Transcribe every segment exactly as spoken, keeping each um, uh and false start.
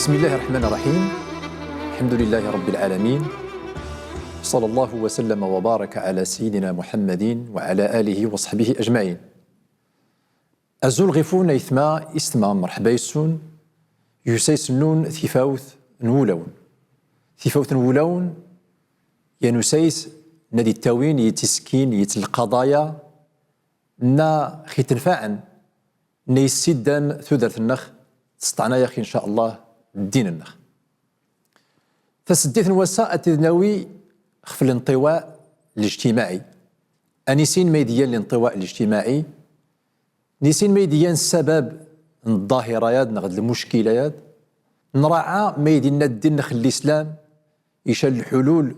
بسم الله الرحمن الرحيم. الحمد لله رب العالمين. صلى الله وسلم وبارك على سيدنا محمد وعلى آله وصحبه أجمعين. Azul ɣif-wen aytma, istma, merḥba yes-wen, i usayes-nnun Tifawt n Wulawen. Tifawt n Wulawen, yan usayes nna d-ittawin i ttiskin, i lqaḍaya nna ɣ-itenfaɛen, nna yessiddan tudert-nneɣ, tesṭeɛnay-aɣ, in ca Allah, ddin-nneɣ. Taseddit n wass-a ad t-id-nawi ɣef linṭiwa lijtimaɛi. Ad nissin ma ay d-igan linṭiwa lijtimaɛi, nissin ma ay d-igan ssabab n ḍḍahira-yad neɣ d lmuckila-yad, nraɛa ma ay d-inna ddin-nneɣ n lislam, ica lḥulul,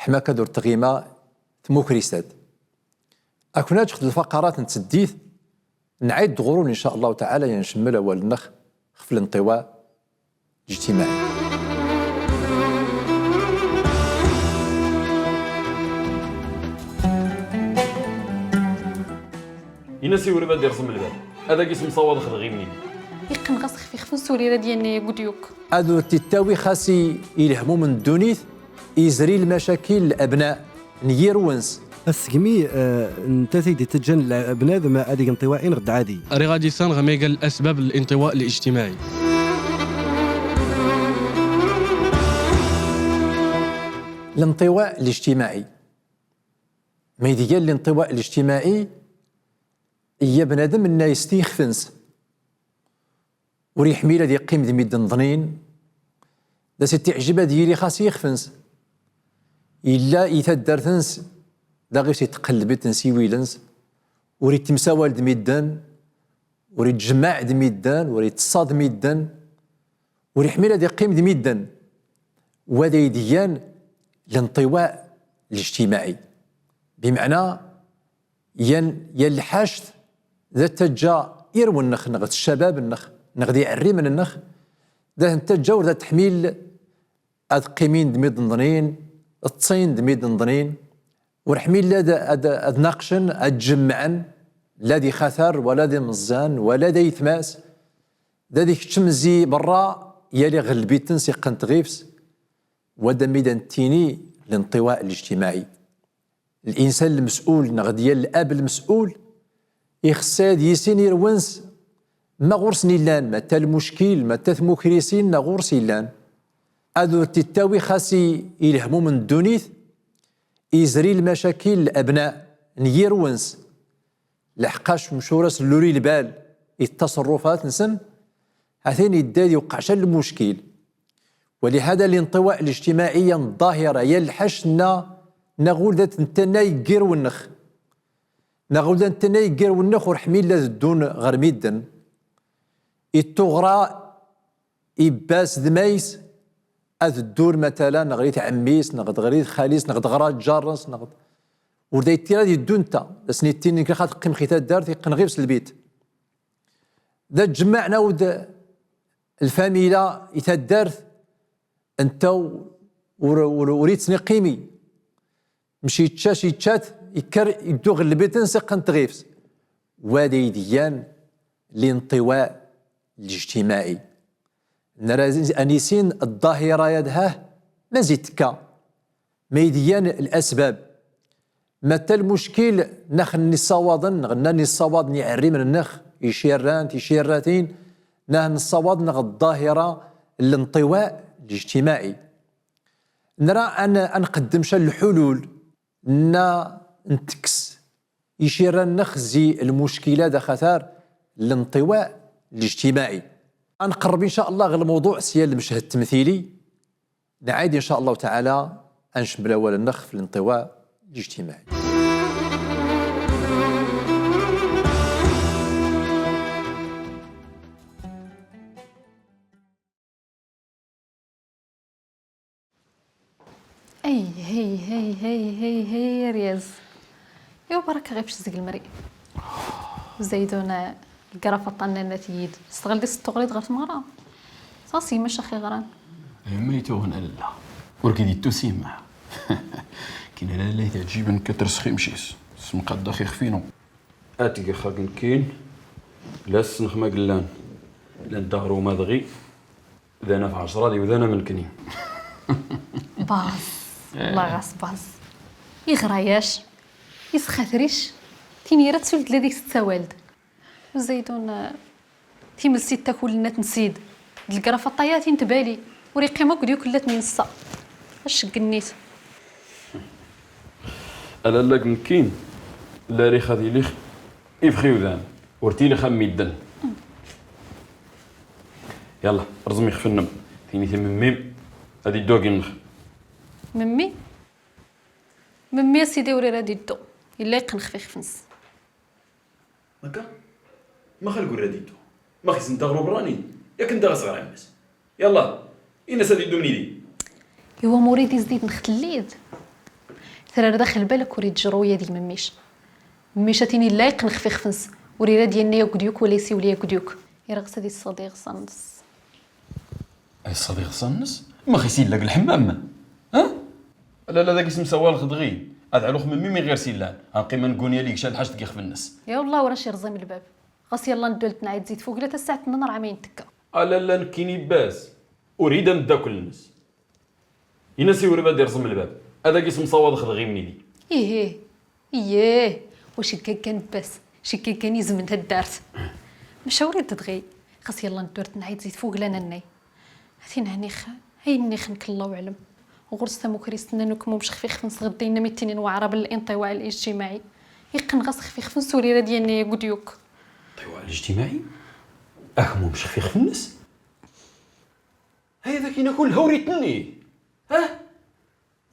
ḥma akka d ur tɣima tmukrist-ad. Ad ken-aǧǧ ɣ lfaqarat n tseddit, nɛid ɣur-wen, in ca Allahu taɛala, yan ncemmel awal-nneɣ ɣef linṭiwa lijtimaɛi. Ini-as i wrib ad irẓem lbal, ad ak-isemsawaḍ x tɣimin. Iqqen ɣas xef ixef n sulira d-yenna yagud yuk. Ad ur t-ittawi xas i, i lehmum n ddunit, izri lmacakil n lebna n yirwen-s. Asegmi, eh, n tatay d-ittaǧǧan l-, bnadem ad ig inṭiwa ineɣ d ɛadi. Riɣ ad isanɣ ma iga lasbab n linṭiwa lijtimaɛi. Linṭiwa lijtimaɛi. Ma ay d-igan linṭiwa lijtimaɛi, iyya bnadem nna yesti ixef-ns. Ur iḥmil ad iqqim d midden ḍnin, d as-ittiɛjib ad yili xas ixef-ns. Illa i taddart-ns, da ɣif-s itteqqen lbit n siwil-ns, ur ittemsawal d midden, ur ittjemmaɛ d midden, ur itteṣṣa d midden, ur iḥmil ad iqqim d midden. Wa d ay d-igan linṭiwa lijtimaɛi. Bimeɛna, yan, yan lḥact da tettaǧǧa irwen-nneɣ, neɣ d ccabab-nneɣ, neɣ d iɛerrimen-nneɣ, da ten-tettaǧǧa ur da teḥmil ad qqimin d midden ḍnin, ṭṭsin d midden ḍnin, ur ḥmil ad, ad, ad naqcen, ad jemmɛen, la d ixatar, wala d imeẓẓan, wala d aytmas, da d ikeččem zi berra, yali ɣ lbit-ns iqqen-t ɣif-s, wa d ammi da nettini linṭiwa lijtimaɛi. Linsan lmes'ul, neɣ d yal ab lmes'ul, ixess ad yissin irwen-s ma ɣur-sen illan, ma ta lmuckil, ma ta tmukrisin, neɣ ɣur-s illan. Ad ur t-ittawi xas i, i lehmum n ddunit, izri lmacakil n lebna n yirwen-s. Leḥqac mec ur as-nluli lbal i ttaṣerrufat-nsen, ha-t-in idda ad iweqqeɛ ca n lmuckil. Walihada linṭiwa lijtimaɛi, yan ḍḍahira, yan lḥact nna, neɣ ul da tent-tannay g irwen-nneɣ. Neɣ ul da tent-tannay g irwen-nneɣ ur ḥmil ad ddun ɣer midden. Ittuɣra ibbas d mays ad ddun matalan ɣer i tɛemmi-s, neɣ d ɣer i txali-s, neɣ d ɣer aǧǧar-ns, neɣ d, ur da ittir ad iddu netta. Da sen-ittin nekk ad qqim xi taddart, iqqen ɣif-s lbit. Da ǧemmaɛen awd lfamila i taddart, netta ur, ur, ur ittniqimi. Mec ičča, ičča-t, ikker, iddu ɣer lbit-ns, iqqen-t ɣif-s. Wa d ay d-igan linṭiwa lijtimaɛi. Nra ad nissin ḍḍahira-yad, hah, ma zi tekka. Ma ay d-igan lasbab. Ma ta lmuckil nna ɣ nessawaḍen, neɣ nna nessawaḍen iɛerrimen-nneɣ, icirran, ticirratin, nna ɣ nessawaḍen ɣer ḍḍahira n linṭiwa lijtimaɛi. Nra ad n-, ad nqeddem ca n lḥulul, nna ntekkes icirran-nneɣ zi lmuckila d axatar n linṭiwa lijtimaɛi. Ad nqerreb, in ca Allah, ɣer lmewḍuɛ s yal lmeched temtili. Nɛid, in ca Allah taɛala, ad ncemmel awal-nneɣ f linṭiwa lijtimaɛi. Ay, hey, hey, hey, hey, hey, aryaz. Iwa baraka ɣif cc zeg lmri. Zayduna, lgraf aṭṭan nna tiyid. Stɣel di s tuɣrid ɣer tmeɣra. Sɣas yemma-c ax iɣran. Ay ma ytuɣen alla. Ur k-id-ittusim. Kin ala lay teɛǧiben ketr s ximc-is. Semqaddax ixef-inu. Ad tgex akken kin, la ssnex ma gellan, llan d aɣrum adɣi, d anaf ɛecṛa d iwdan am nekkni. Baẓ, Allah ɣas baẓ. Iɣra-yac, isxater-ic, tinira tsuled la deg-s tsawal-d. Uzaydun, eh, timelsit takul-nna tensid, d lgraf aṭaya tin tbali, ur iqqim akk d yukellat n insa. Acegg-nni-t. Ala llag nekkin, la rix ad ilix ibxi udan, ur tilix am midden. Yalla, rẓem ixef-nnem, tinit i memmi-m ad iddu agi-nnex. Memmi? Memmi a sidi ur ira ad iddu, illa iqqen xef ixef-nnes. Akka? Max algur ad iddu? Max izen daɣ ɣer uberrani? Yak nda ɣas ɣer ɛemmi-s. Yalla, in-as ad iddu mnidi. Iwa murid izdid nxtellid. Trar daxel balak ur ittjru ya di memmi-c. Memmi-c a tin illa iqqen xef ixef-nnes, ur ira ad yanna yakk d yukk wala isiwel yakk d yukk. Ira ɣas ad isseɣdi iɣsan-nnes. Ad isseɣdi iɣsan-nnes? Max is illa deg lḥemmam? Ha? Lalla, dagi s msawalex dɣi. Ad ɛlux memmi mi ɣir-s illan. Ad nqqim ad neggun yal igca lḥaǧ deg ixef-nnes. Ya wallah, ur ac irẓim lbab. Ɣas yalla neddu ad tenɛid zi tfugla tasaɛt-nni n ṛebɛa ma yentekka. A lalla, nekkini bass. Urid ameddakel-nnes. Ini-as i urib ad irẓem lbab. Ad agis msawaḍ xdɣ imnidi. Ih, ih. Iyyeh. Wa ciggaggan bass, ciggaggan izem n taddart. Maca urid dɣi. Xas yalla neddu ar tenɛid zi tfugla n annay. A tin ɛnix, ayen nix nekk Allahu ɛlem. Ɣur-s tamukrist-nna n ukmum xef ixef-nnes ɣedda yenna mi ttinin waɛrab n linṭiwaɛ alijtimaɛi. Iqqen ɣas xef ixef-nnes ur ira ad yanna yakk d yukk. Linṭiwaɛ alijtimaɛi? Akmum xef ixef-nnes? Haya d akin akk lhawrit-nni. Ha?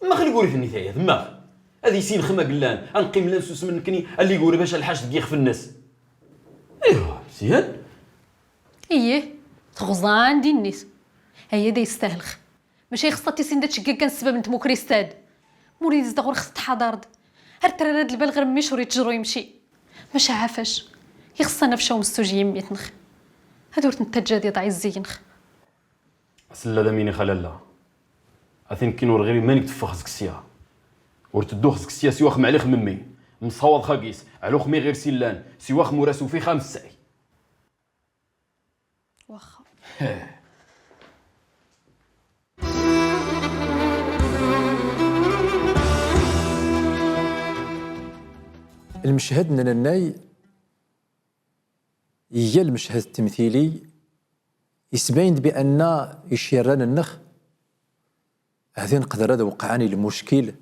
Max lgurit-nni tayad, max? Ad isin xma gellan, ad nqqim llan susmen nekkni, allig ur bac lḥaǧ deg ixef-nnes. Aywa, mzyan. Iyyeh, tɣeẓan din-nit. Aya da yestahlx. Maca ixeṣṣa tisin da tcegga kan ssbab n tmukrist-ad. Murid izdeɣ ur xeṣ tḥaḍar-d. Ar trara d lbal ɣer mmi-c ur ittjru imci. Maca ɛafac. Ixeṣṣa nafca umessuj yimmi-tnex. Ad ur ten-taǧǧa ad iḍeɛ izzi-nnex. Asella d amin ixalalla. A tin kkin ur ɣir iman-ik teffeɣ zeg sya. Ur tedduɣ zeg sya siwa x mɛliɣ memmi. Msawaḍ xagis, ɛlux mi ɣir-s illan, siwa x muras ufiɣ amessay. Waxxa. Lmeched n nannay iga lmeched n temtili, isbayn-d bi anna icirran-nnex, hati nqder ad wqɛen i lmuckil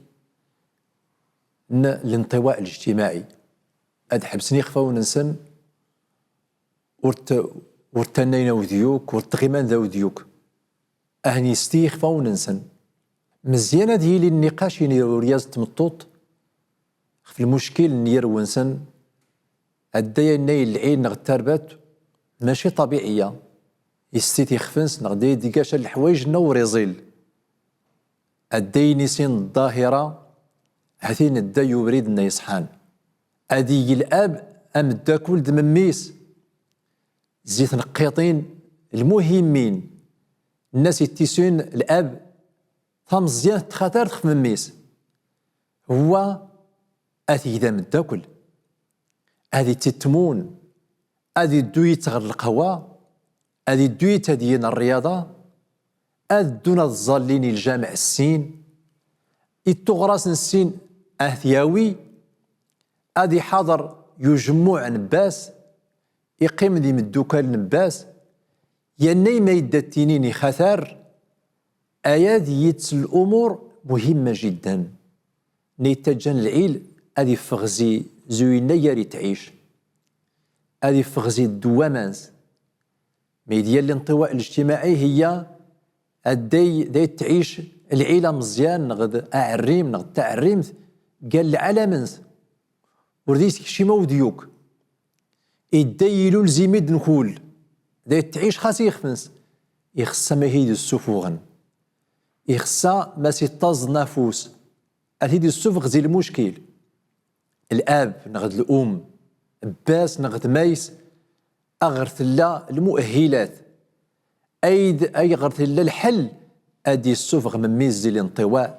n linṭiwaɛ lijtimaɛi. Ad ḥebsen ixfawen-nsen, ur t-, ur ttannayn awd yakk, ur tɣiman d awd yakk. Ahni s ixfawen-nsen. Mezyan ad yili nniqac ini uryaz d tmeṭṭut xef lmuckil n yirwen-nsen, adday anna i lɛil neɣ d tarbat maci ṭabiɛiya, istit ixef-nsen neɣ d ay d-igac a leḥwayeǧ nna ur iẓil. Adday ini sin ḍḍahira, hatin dday ubrid nna iṣḥan. Ad ig lab ameddakel d memmi-s. Zi tneqqiṭin lmuhimmin nna s ittisun lab tameẓyant txatart xef memmi-s. Hwa ad t-ig d ameddakel, ad ittetmun, ad iddu yit ɣer lqahwa, ad iddu yit ad yin rryaḍa, ad ddun ad ẓallin i ljameɛ ssin, i tuɣras n ssin ad t-yawi, ad iḥaḍer i ujemmuɛ n bass, iqqim d imeddukal n bass, yanna i ma yedda ttinin ixatar, aya d yitt n lumuṛ muhimma jiddan. Nna ittaǧǧan lɛil ad iffeɣ zi, zi uyenna gar itɛic, ad iffeɣ zi ddewwama-ns. Ma d yal linṭiwaɛ lijtimaɛi hiya adday da itɛic lɛil ameẓyan neɣ d aɛerrim neɣ d taɛerrimt gar lɛalam-ns. Ur da iskecim awd yakk. Idday ilul zi midden kul. Da itɛic xas ixef-ns. Ixeṣṣa ma t-id-issufuɣen. Ixeṣṣa ma s-ittaẓen afus. Ad t-id-issufeɣ zi lmuckil. Lab neɣ d lum, bass neɣ d mays, aɣer tella lmu'ahhilat, ayd, aɣer tella lḥel ad d-issufeɣ memmi-s zi linṭiwaɛ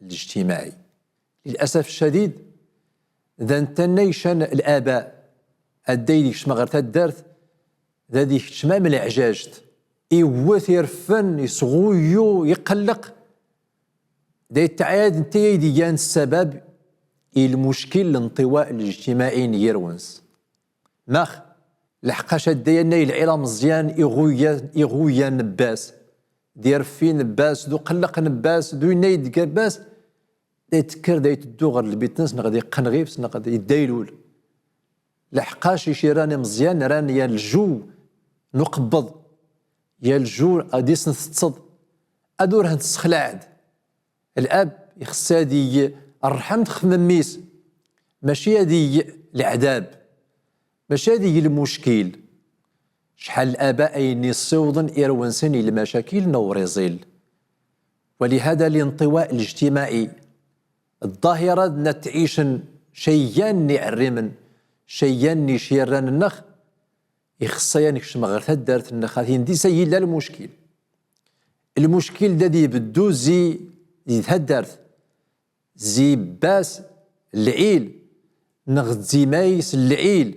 lijtimaɛi. Lilasaf ccadid, da netta nna ican laba, adday d ikecma ɣer taddart, da d ikecma am leɛjajt. iwwet irfen, isɣuyu, iqelleq. Da yettɛayad netta ay d-igan ssabab i lmuckil n linṭiwa lijtimaɛi n yirwen-s. Max? Leḥqac adday annay lɛila Meẓyan iɣuya, iɣuya n bas, d irfi n bas, d uqelleq n bas, d winna yedga bas, da yettkker, da iteddu ɣer lbit-nnes, neɣ da iqqen ɣif-s, neɣ da yedda ilul. Leḥqac icirran imeẓyan ran ya ljuw n uqebbeḍ, ya ljuw ad isn-tetteḍ, ad ur hen-tessexlaɛed. Lab ixess ad ig rrḥemt xef memmi-s, mačči ad ig leɛdab, mačči ad ig lmuckil. Cḥal n laba ay nni ssiwḍen irwen-nsen i lmacakil n uwriẓil. Walihada linṭiwa lijtimaɛi, ḍḍahira d nna tɛicen cayyan n iɛerrimen, cayyan n icirran-nneɣ, ixess-aɣ ad nekcem ɣer taddart-nneɣ, ad yindi-s ay yella lmuckil. Lmuckil da d-ibeddu zi, zi taddart, zi bas lɛil, neɣ d zi mays lɛil,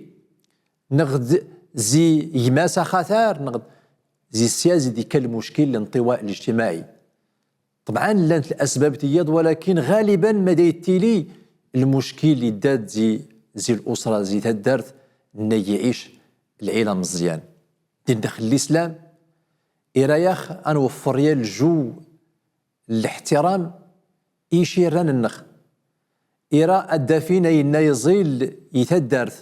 neɣ d zi gma-s axatar, neɣ d zi sya zi d-ikka lmuckil n linṭiwa lijtimaɛi. Ṭebɛan, llant lasbab tiyaḍ, walakin ɣaliban ma da yettili lmuckil idda-d zi, zi lusra, zi taddart nna iɛic lɛila Meẓyan. Ddin-nneɣ n lislam ira-yaɣ ad nweffer ya ljuw n leḥtiram i icirran-nneɣ. Ira ad d-afin ayenna iẓil i taddart.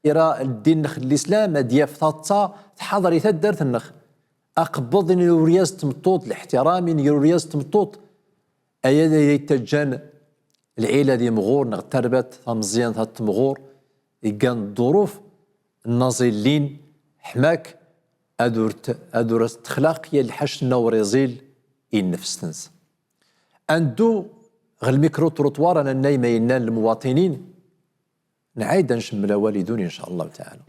Ira ddin-nneɣ n lislam ad d-yaf taḍsa tḥaḍer i taddart-nneɣ. Aqebbeḍ in ur yas tmeṭṭut, leḥtiram in ur yas tmeṭṭut. Aya d ay ittaǧǧan lɛila d imɣur, neɣ tarbat tameẓyant ad temɣur, iggan ḍḍuruf nna ẓillin, ḥma-k ad ur t-, ad ur as-texlaq ya lḥac nna uwriẓil i nnefs-nnes. Ad neddu ɣer lmikru-trottoir, ad nannay ma yenna lmuwaṭinin, nɛid ad ncemmel awal idun, in ca Llah taɛala.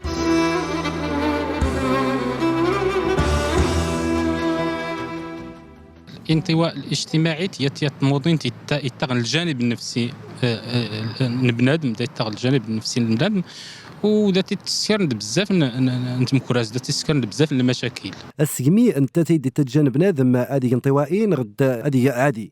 Linṭiwa lijtimaɛi tga-t, tga-t tmuḍint itta-, ittaɣen ljanib nnefsi, eh, eh, n bnadem, da ittaɣen ljanib nnefsi n bnadem, u da t-itteskaren-d bzzaf n, n, n, n tmekras, da t-itteskaren-d bzzaf n lmacakil. Asegmi netta tay d-ittaǧǧan bnadem ad ig inṭiwa'i neɣ d-, ad ig ɛadi.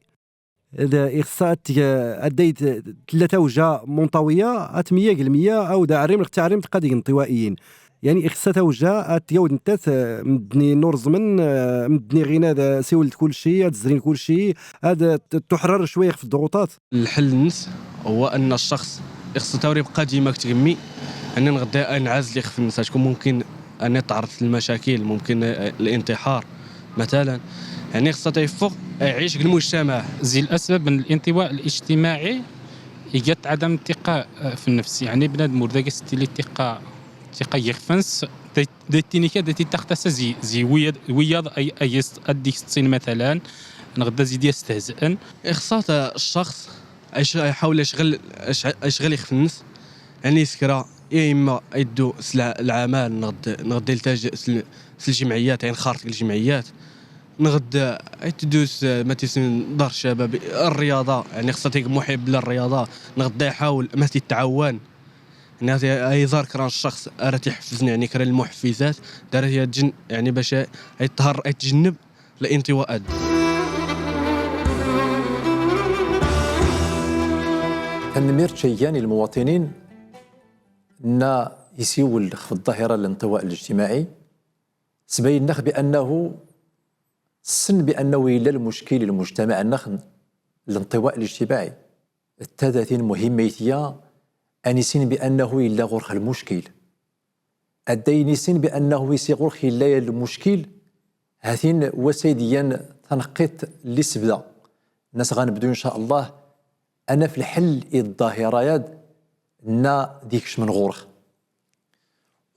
D-, ixṣṣa ad tg-, ad d-, tella tawja munṭawiyya, ad temya g lmya, aw d aɛrim neɣ d taɛrimt qad ig inṭiwa'iyin. Yeɛni ixṣṣa tawja ad tgawd nettat, eh, medden i nurẓmen, eh, medden i ɣin ad, eh, siwlen kulci, ad zrin kulci, ad, eh, t-, tuḥrar cwiya ɣef ḍḍuɣuṭat. الحل النس هو أن الشخص ixṣṣa tawja ibqa dima g tgemmi, أن نغدا نعزل ixef-nnes, acku ممكن أن يتعرض للمشاكل، ممكن، آه، الانتحار مثلًا. يعني خصو تيفوق يعيش في المجتمع. Zi lasbab n linṭiwa lijtimaɛi iga-t ɛadam tiqa, eh, f nnefs. Yeɛni bnadem ur da as-tili tiqa, tiqa ixef-nnes, da, da ittini kan, da ittaɣ tasa zi, zi wiyaḍ, wiyaḍ ay, ay as-, ad d-iseṭṭsin matalan, neɣ da zi d-yastehz'en. Ixṣṣa الشخص يش-، يحاول يشغل، يش-، يشغل ixef-nnes. يعني يسكرا، يا إما يدو سلع-، العمل، نغد-، نغد يلتجئ سل-، سلجمعيات، يعني خارطق الجمعيات. نغد يتدوس، ما تسمى دار الشباب، الرياضة، يعني خصها تيك محب للرياضة. نغد يحاول ما تتعاون. يعني هذا أي ذار كران الشخص، أرى تيحفزني، يعني كران المحفزات، دار هي تجن-، يعني باش يطهر، يتجنب الانطواءات. Tanemmirt cayyan i lmuwaṭinin nna isiwel xef ḍḍahira n linṭiwa lijtimaɛi, sbayen-aɣ bi annahu, ssen bi annahu yella lmuckil i lmujtamaɛ-nneɣ n linṭiwa lijtimaɛi. Ttadat-in muhimma i tya, ad nissin bi annahu yella ɣur-ɣ lmuckil. Adday nissin bi annahu isi ɣur-ɣ yella ya lmuckil, ha-t-in wass ay d-yyan taneqqiṭ n lisbda. Nnas ɣa nebdu, in ca Llah, ad naf lḥell i ḍḍahira-yad nna d-ikecmen ɣur-ɣ.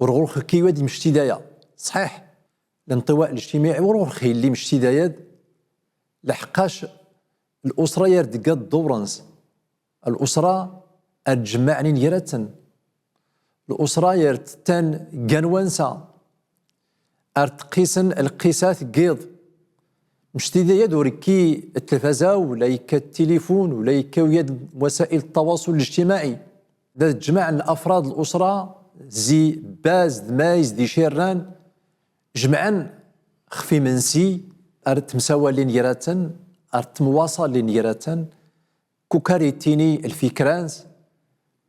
Ur ɣur-ɣ kiwad imectidaya. Ṣḥiḥ, linṭiwa lijtimaɛi ur ɣur-ɣ illi imectidaya-d, leḥqac lusra yar d-tegga ddewr-ns. Lusra ar d-jemmɛen ingraten. Lusra yar tettan gan wansa. Ar tqisen lqisat n yiḍ. Mectida-yad ur ikki ttelfaza, wala ikka tilifun, wala ikka yad wasail ttawaṣul lijtimaɛi. Da tjemɛen afrad lusra, zi baz d mays d icirran, jemɛen xef imensi, ar temsawalin ger-aten, ar temwaṣalin ger-aten, kuk ar ittini lfikra-ns,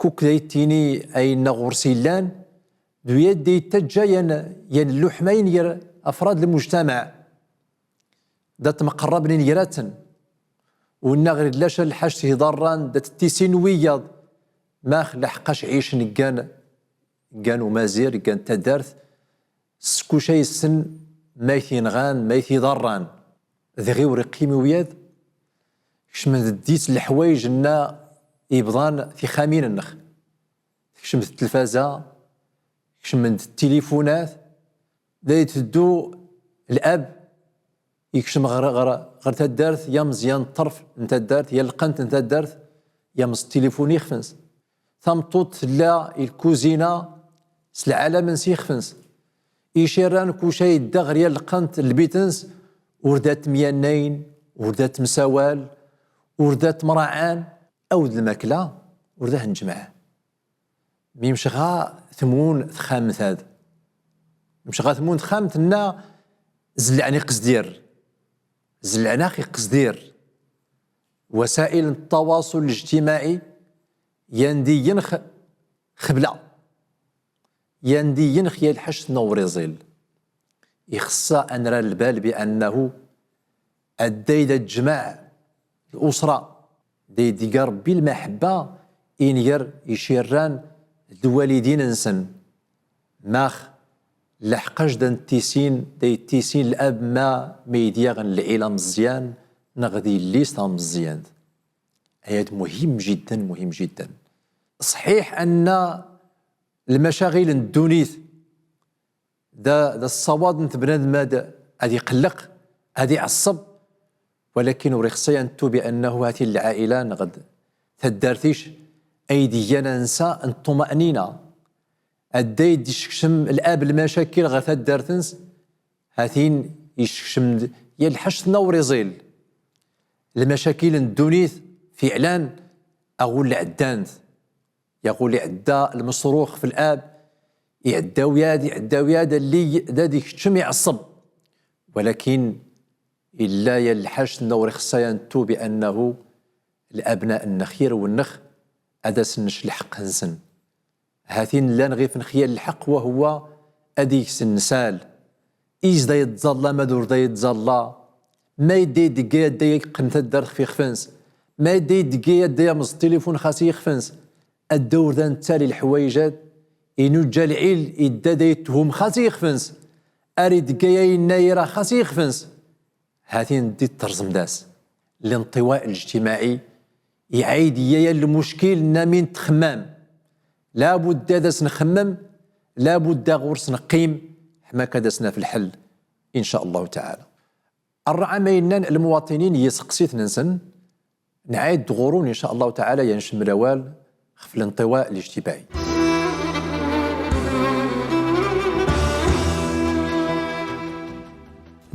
kuk da ittini ayenna ɣur-s illan, d uyad da ittaǧǧa yan, yan lluḥma-in ger afrad lmujtamaɛ. Da tmqerrabnin ger-aten. Winna ɣer illa ca lḥact iḍarran, da tettisin wiyaḍ. Max laḥqac ɛicen ggan, ggan Umazir, ggan taddart, s kuca yessen ma i t-inɣan, ma i t-iḍarran. Dɣi ur iqqim i uyad, kecmen-d ddis leḥwayeǧ-nna ibḍan tixxamin-nnex. Tekcem-d ttelfaza, kecmen-d tilifunat, da iteddu lab, ikcem ɣer, ɣer, ɣer taddart, ya Meẓyan ṭṭerf n taddart, ya lqent n taddart, ya meẓ tilifun ixef-ns. Tameṭṭut tella i lkuzina s lɛalam-ns ixef-ns. Icirran kuca yedda ɣer ya lqent n lbit-ns, ur da ttemyannayn, ur da ttemsawal, ur da ttemraɛan, awd lmakla, ur da hen-ǧemɛen. Mi mcɣa tmun texxamt ad. Mcɣa tmun texxamt nna zellɛen iqezdir. Zellɛen ax iqezdir. Wasail n ttawaṣul lijtimaɛi, yan di yenx xebla. Yan di yenx ya lḥact n ur iẓil. Ixṣṣa ad nra lbal bi annahu adday da tejmaɛ lusra, day d-iga Rebbi lmaḥebba inger icirran d lwalidin-nsen. Max laḥqac da nettisin, da yettisin lab ma, ma i d yaɣen lɛila meẓyan, neɣ d yelli-s tameẓyant. Ayad muhim jiddan, muhim jiddan. Ṣḥiḥ anna lmacaɣil n ddunit da, da ṣṣawaḍ n tbnadem ad, ad iqelleq, ad iɛeṣṣeb, walakin ur ixṣi ad nettu bi annahu hatin lɛaila neɣ d taddart-ic ay d-igan ansa n ṭṭuma'nina, adday d-iskecm lab lmacakil ɣer taddart-ns, hatin iskecm-d ya lḥact n ur iẓil. Lmacakil n ddunit, fiɛlan, aɣul ɛeddan-t. Yaɣul iɛedda lmesrux f lab, iɛedda wyad, iɛedda wyad, allig da d-ikeččem iɛeṣṣeb. Walakin illa ya lḥact n ur ixṣṣa ad nettu bi annahu labna-nnex, irwen-nnex, ad asen-nec lḥeqq-nsen. Hatin llan ɣif-nnex ya lḥeqq, wa huwa ad igsen nsal. Is da yettẓalla ma d ur da yettẓalla. Ma yedda yeddegga yadda yeqqen taddart xef ixef-ns. Ma yedda yeddegga yadda yameẓ tilifun xas i ixef-ns. Adda ur da nettali leḥwayeǧ ad, inuǧǧa lɛil idda da yetthum xas i ixef-ns. Ar idegga ya yenna ira xas i ixef-ns. Hatin di terẓem das. Linṭiwa lijtimaɛi iɛayd iyya ya lmuckil nna mi nettxemmam. Labudda ad as-nxemmem, labudda ɣur-s neqqim, ḥma akka ad as-naf lḥell, in ca Allahu taɛala. Rraɛ ma yennan lmuwaṭinin i yiseqsiten-nsen, nɛayd ɣur-wen, in ca Allahu taɛala, ya ncemmel awal xef linṭiwa lijtimaɛi.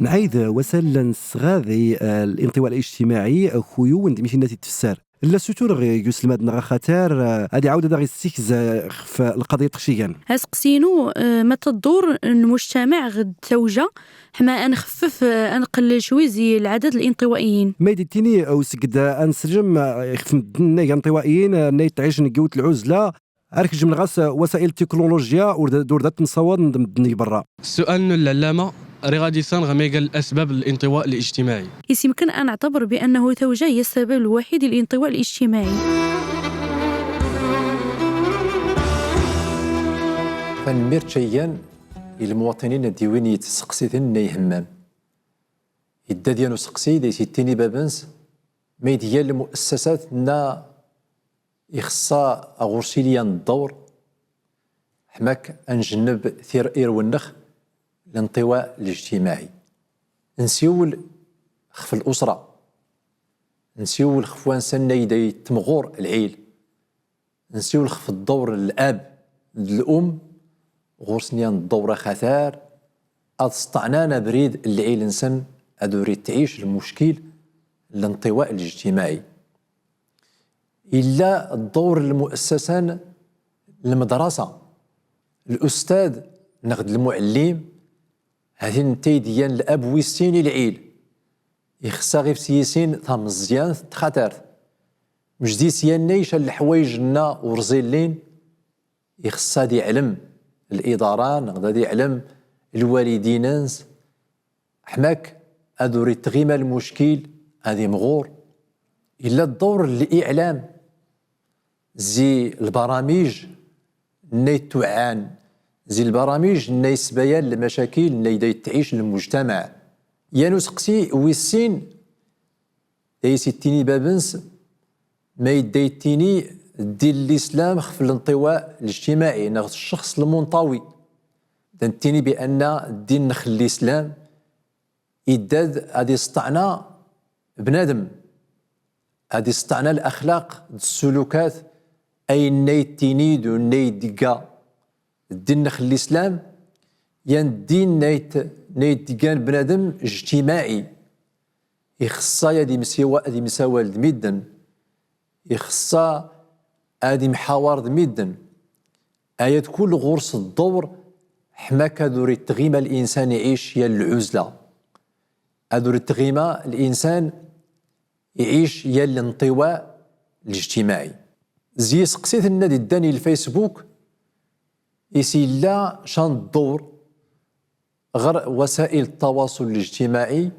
Nɛayd wasal n sɣad i, eh, linṭiwa lijtimaɛi, eh, kuyu, wend mi t-inna tfessar. Lla sutur ɣ uselmad-nneɣ axatar, eh, ad iɛawed ad aɣ-issikz, eh, xef lqaḍiya n txcigan. Aseqsi-inu, eh, ma taddur n lmujtamaɛ ɣ tawja, ḥma ad nxeffef, eh, ad nqellel cwi zi lɛadad linṭiwa'iyin. Ma i d-ittini, eh, usegd, eh, ad nseljem, eh, xef medden nna iga nṭiwa'iyin, eh, nna ittɛicen deg yiwet lɛuzla, Ar kejjem ɣas wasa'il tiknulujya ur d, ur da ttemsawaḍen d medden deg berra. Ssu'al n ullallama, riɣ ad isanɣ ma iga lasbab n linṭiwa lijtimaɛi. Is imken ad neɛtaber bi annahu tawja hiya ssabab lwaḥid i linṭiwa lijtimaɛi. Tanemmirt ca igan i lmuwaṭinin ad d-iwin i tseqsitin nna ihemman. Idda-d yan useqsi, da is-ittini bab-ns, ma id-iga lmu'assasat nna ixṣṣa ɣur-s ili yan ddawr, ḥma-k ad njenneb tir-, irwen-nnex, linṭiwa lijtimaɛi. Nsiwel xef lusra. Nsiwel xef wansa nna i da ittemɣur lɛil. Nsiwel xef ddawr n lab d lum, ɣur-sen yan ddawr axatar, ad sṭeɛnan abrid n lɛil-nsen, ad ur ittɛic lmuckil n linṭiwa lijtimaɛi. Illa ddawr n lmu'assasa n lmedrasa, lustad neɣ d lmuɛellim, Hatin ntay d-iyan lab wis sin i lɛil. Ixeṣṣa ɣif-s yisin tameẓẓyant n txatart. Mej d-is yannay ca n leḥwayeǧ-nna ur ẓillin, ixeṣṣa ad iɛlem liḍara neɣ d ad iɛlem lwalidin-ns, ḥmak ad ur itɣima lmuckil, ad imɣur. Illa ddawr n liɛlam, zi lbaramij nna ittuɛan, zi lbaramij nna isbayan lmacakil nna ida ittɛic lmujtamaɛ. Yan useqsi wis sin, da is-ittini bab-ns, ma idda ittini ddin n lislam xef linṭiwa lijtimaɛi neɣ ccexṣ lmunṭawi. Da nttini bi anna ddin-nnex n lislam idda-d ad isṭeɛna bnadem, ad isṭeɛna laxlaq d ssulukat, ayen nna ittini d unna idda igga ddin-nnex n lislam, yan ddin nna it-, nna idda iggan bnadem ijtimaɛi. Ixeṣṣa ad imsiwa-, ad imsawal d midden. Ixeṣṣa ad imḥawar d midden. Aya d kull ɣur-s ddawr, ḥmak ad ur itɣima linsan iɛic yal lɛuzla. Ad ur itɣima linsan iɛic yal linṭiwa lijtimaɛi. Zi iseqsit nna d-iddan i lfaysbuk, is illa ca n ddawr ɣer wasail ttawaṣul lijtimaɛi,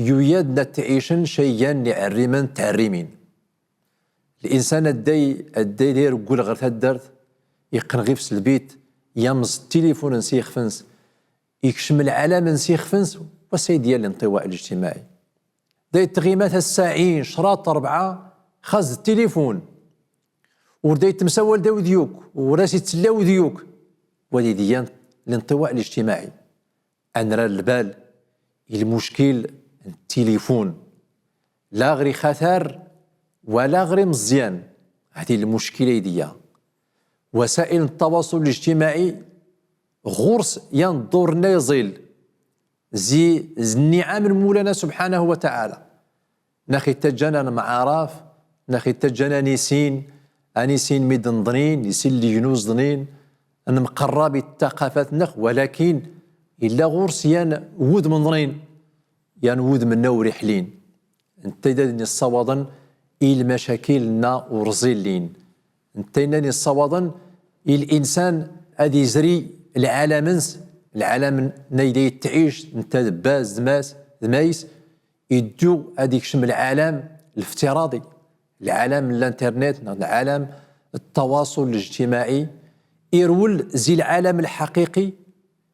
yuya-d nna ttɛicen ca igan n iɛerrimen d tɛerrimin. Linsan adday, adday da ireggel ɣer taddart, iqqen ɣif-s lbit, yamẓ ttilifun-ns ixef-ns, ikcem lɛalam-ns ixef-ns, wa s ay d-yal linṭiwa lijtimaɛi. Da ittɣima tassɛin, craṭ, rebɛa, xas d ttilifun. Ur da ittemsawal d awdyuk, ur as-ittella awdyuk. Wa d idiyan linṭiwa lijtimaɛi. Ad nrr lbal i lmuckil n ttilifun. La ɣer ixatar, wala ɣer imeẓyan. Hadi lmuckil ay d-iya. Wasail n ttawaṣul lijtimaɛi, ɣur-s yan ddawr nna iẓil. Zi, zi nniɛam n Mulana subḥanahu wa taɛala. Nna x-ittaǧǧan ad nemɛaraf, nna x-ittaǧǧan ad nissin, ad nissin midden ḍnin, nissin lejnun ḍnin, ad nemqerrab i ttaqafat-nnex, walakin illa ɣur-s yan wudem ḍnin, yan wudem nna ur iḥlin. Netta i da nessawaḍen i lmacakil nna ur ẓillin. Netta i nna nessawaḍen i linsan ad izri lɛalam-ns, lɛalam nna i da ittɛic, netta d bba-s, d mass, d mays, iddu ad ikcem lɛalam liftiraḍi, lɛalam n l'internet, neɣ lɛalam n ttawaṣul lijtimaɛi, irwel zi lɛalam lḥaqiqi,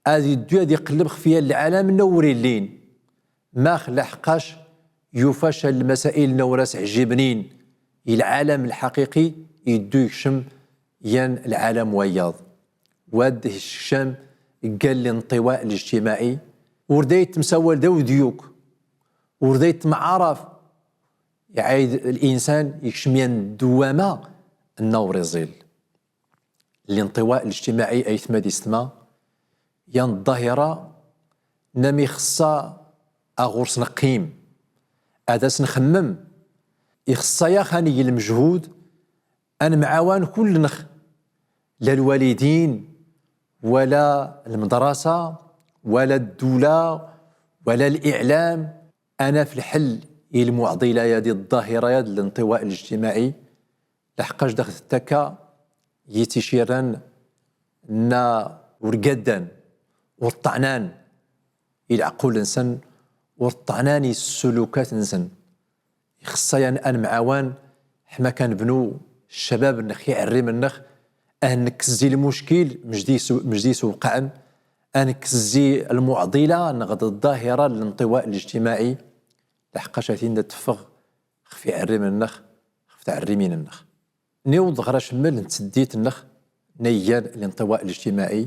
ad iddu ad iqelleb xef yan lɛalam nna ur illin. Max? Laḥqac yufa ca n lmasail nna ur as-ɛjibnin i lɛalam lḥaqiqi, iddu ikcem yan lɛalam wayaḍ. Wad iskcam ggal linṭiwa lijtimaɛi, ur da ittemsawal d awdyuk, ur da ittemɛaraf, iɛayd linsan ikcem yan ddwama nna ur iẓil. Linṭiwa lijtimaɛi, aytma d istma, yan ḍḍahira nna mi ixeṣṣa a ɣur-s neqqim, ad as-nxemmem, ixeṣṣa-yax ad neg lmejhud, ad nemɛawan kull-nnex, la lwalidin, wala lmedrasa, wala ddula, wala liɛlam, ad naf lḥell i lmuɛḍila-yad, i ḍḍahira-yad n linṭiwa lijtimaɛi. Laḥqac dax tettakka i ticirran nna ur gaddan, ur ṭṭaɛnan i leɛqul-nsen, ur ṭṭaɛnan i ssulukat-nsen. Ixeṣṣa-yan ad nemɛawan, ḥma kan bnu ccabab-nnex, iɛerrim-nnex, ad nekkes zi lmuckil mej d is-, mej d isewqɛen, ad nekkes zi lmuɛḍila neɣ d ḍḍahira n linṭiwa lijtimaɛi, laḥqac a tin da teffeɣ xef iɛerrim-nnex, xef tɛerrimin-nnex. Niweḍ ɣer acemmel n tseddit-nnex, nna igan linṭiwa lijtimaɛi,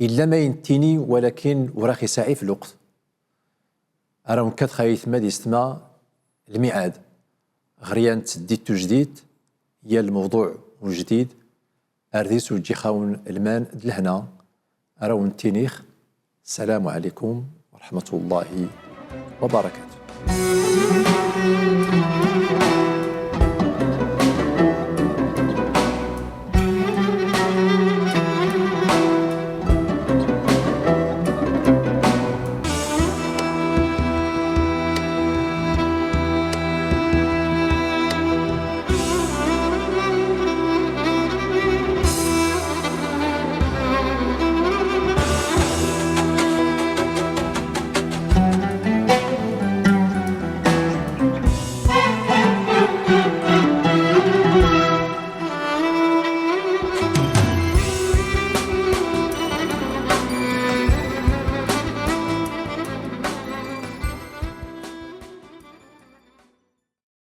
illa ma i nettini, walakin ur aɣ-isaɛif lweqt. Ar awen-kkateɣ aytma d istma lmiɛad ɣer yan tseddit tujdit, yan lmewḍuɛ ujdid, ar dis ur ǧǧiɣ-awen lman d lehna, ar awen-ttiniɣ, السلام عليكم ورحمة الله وبركاته.